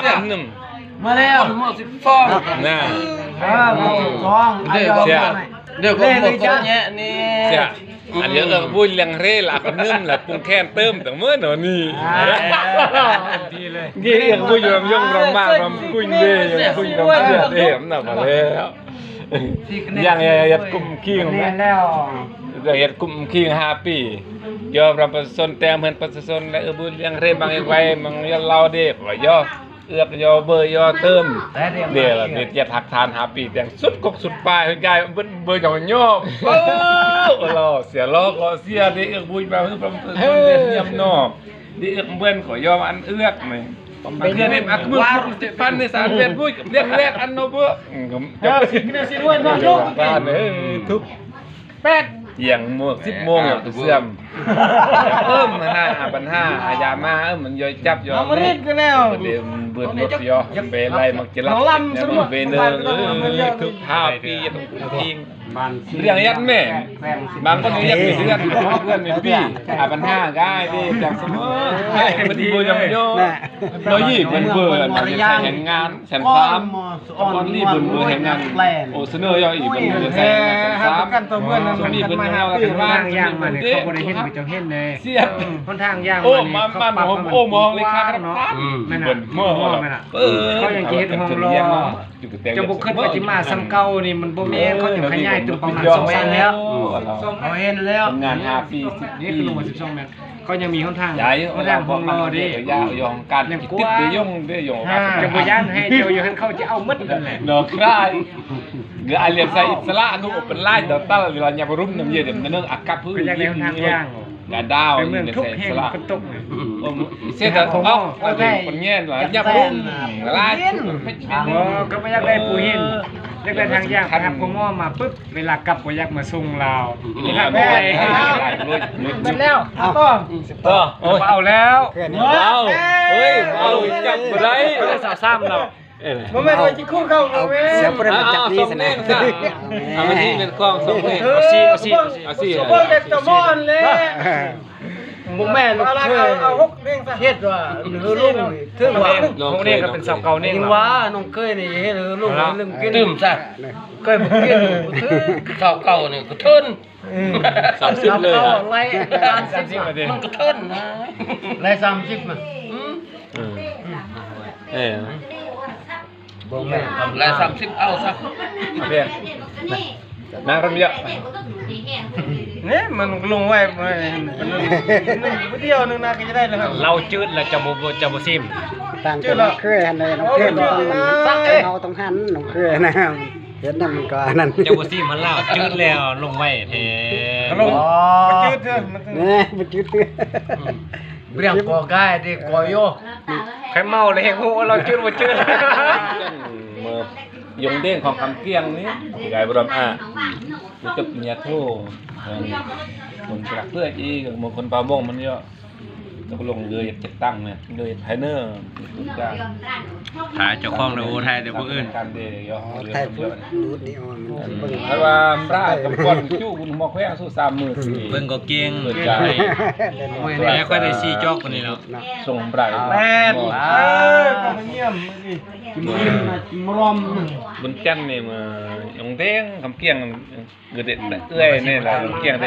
Nws มาแล้ว นะ เออ มาสิบสอง เดี๋ยวก็หมดตัวเนี้ยนี่ เสีย อันเดียวเอิกบุญเลี้ยงเร่ละคนนึ่มละปรุงแค้นเติมแต่เมื่อหนอนี่ ดีเลย นี่เอิกบุญยอมยงรำมากรำกุ้งเด้ยอมกุ้งรำเสียเด้ยอมหนักมาแล้ว ยังยังยังกุ้มขิงนะ แล้ว เฮ็ดกุ้มขิงห้าปี ยอมรับประชาชนแต้มเพื่อนประชาชนและเอิกบุญเลี้ยงเร่บางไว้บางยอดเล่าเด้ขอยอ เอือกยอเบอร์ยอเติม เดี๋ยวเดี๋ยวจะทักทานหาปีแต่งสุดกกสุดปลายเฮ้ยกายเบอร์ยองยอบเออรอเสียล้อก็เสียเดี๋ยวเอือกบุญมาเพื่อประชาชนเดียมนอกเดี๋ยวเอือกเพื่อนขอยอมอันเอือกหน่อยเพื่อนเอ็มอักมือพันในสารเวียนบุญเรียกแรกอันโนเบอร์ เออสิบเนี่ยสิด้วยเนาะ บ้านเออทุก แปด เยียงโมงสิบโมงอย่างเสื่อม เอิ่มห้าปัญหาอาญามาเอิ่มมันย่อยจับย่อย เอามาเล่นกันแล้ว เดี๋ยวเบิดรถย่อไปไล่มักจะรับ หมอลำ แล้วมันไปเนิน สนุก เออ ทุกท้าวปีต้องกิน บ้าน เรื่องยัดแม่ บางคนเรียกเป็นเพื่อนเพื่อนเป็นพี่ อ่ะปัญหาก็ได้จากสมมติให้มันดีอย่างเดียว เราหยิบมันเบื่อเราจะใช้แรงงานแสนสาม อ่อนนี่เบิ่งเบิ่งแห่งนั้น โอ้ เสนอ ย่อยอีกเบิ่งเบิ่งแห่งนั้น สาม ประกันตัวเมืองนั้น สมนี่เบิ่งเบิ่งแห่งนั้น หนทางย่างมาเนี่ยเขาบ่ได้เห็นไปเจ้าเห็นเลย เสีย หนทางย่าง โอ้ มา มา มา ผม โอ้ มองเลยครับ เนาะ อืม นั่นน่ะ เบิ่งเมือง เมืองนั่นน่ะ เออ เขายังจะเฮ็ดห้องรอ เจ้าบ่คิดว่าสิมาส่ำเก่านี่มันบ่แม่น เขาจะขยายตัวประมาณสองสาม แล้ว เขาเห็นแล้ว งานห้าปีสิบ นี่คือลงมาสิบสองเมตร ก็ยังมีหนทาง ย้าย หนทางห้องรอเด้ ย้ายยองการ ยังกว้าง ติดเดี๋ยวยงเด้อยงการ จะบ่ย้านให้เจ้าอยู่หั้นเขาจะเอาหมดนั่นแหละ เนาะครับ เดี๋ยวไอเลียนใส่อิสระดูเป็นไล่เดี๋ยวตั้งเวลาหยาบรุ่มน้ำเย็นเดี๋ยวมันเรื่องอากับพื้น ก็ยังได้หนทางย่าง งานดาว เป็นเมืองทุกแห่ง เรียนใส่อิสระ ฝนตกเนี่ย เออเสร็จแล้ว หาของ เอา เอาเด็กคนเงี้ยหน่อยหยาบรุ่มไล่ อ๋อ ก็ไม่อยากได้ปูหิน อยากได้ทางย่างไปหาพ่อหมอมาปุ๊บ เวลากลับก็อยากมาส่งลาว อืม นี่ครับ ไป หมดแล้ว เอาต่อ ต่อ โอ้ย เอาแล้ว เอา เฮ้ย เอาจับบ่ได้ สาวซ้ำเรา เออ บ่แม่นว่าจะคู่เข้า เอา บ่แม่น เสียงเพิ่นมาจากนี่สินะ เอามาที่เป็นกล้องสองเพลง เอาสิ เอาสิ เอาสิ เอาสิ พวกเด็กตะมอนเลย บ่แม่นลูกเคย เอาหกเพลงซะ เฮ็ดว่าหือลุงถือว่า น้องเคย นี่ก็เป็นสาวเก่านี่ นี่ว่าน้องเคยนี่เฮ็ดหือลุงลืมกิน ตื่มซะ เคยบ่กิน สาวเก่านี่ก็ทน สามสิบเลยอะ สาวเก่าอะไร สามสิบ มันก็ทนนะ อะไรสามสิบอ่ะ อืม เออ เออ บ่แม่น อะไรสามสิบ เอาซะ เอาเพียง นั่งร่มเยอะ นี่มันลงไว้ มัน มันเดียวนึงนะก็จะได้แล้วครับ เราจืดแล้วจะบ่ จะบ่ซิม ต่างจากน้องเคยหั่นเลย น้องเคยมันต้องมันซักให้เราต้องหั่นน้องเคยนะ เห็นนำมันก็อันนั้น เจ้าบ่ซิมมันลาวจืดแล้วลงไว้แท้ ลง อ๋อ มันจืดเถอะ มันจืด นี่มันจืดเถอะ เปรียงก่อไก่ที่ก่อโย ใครเมาเลยแหงหูเราจืดบ่จืด เมื่อยงเด้งของคำเกี้ยงนี่ ไก่บรมอ่ะ มันจะเนียโทษ คนกระเพื่อจี บางคนปลาโมงมันเยอะ ตกลงเรือเจ็ดตั้งเนี่ย เรือไทเนอร์ ถ่ายเจ้าของเลยโอ้ ถ่ายแต่ผู้อื่น การเดียว อ๋อ ถ่ายผู้ดูดนี่อ่อน มันสิเบิ่ง แต่ว่าพระกับคนจุ่มหมอกแข้งสู้สามหมื่นสี่ เบิ่งก็เก่ง เปิดใจ โอ้ย แล้วค่อยได้สี่จอกกว่านี้แล้ว เนาะ ส่งไพร แปด เออ ก็มาเยี่ยม กินกินนะ กินมารอม บุญจันทร์นี่มา ยงเด้ง คำเกี้ยง เกิดเด็กเอื้อยนี่แหละ คำเกี้ยง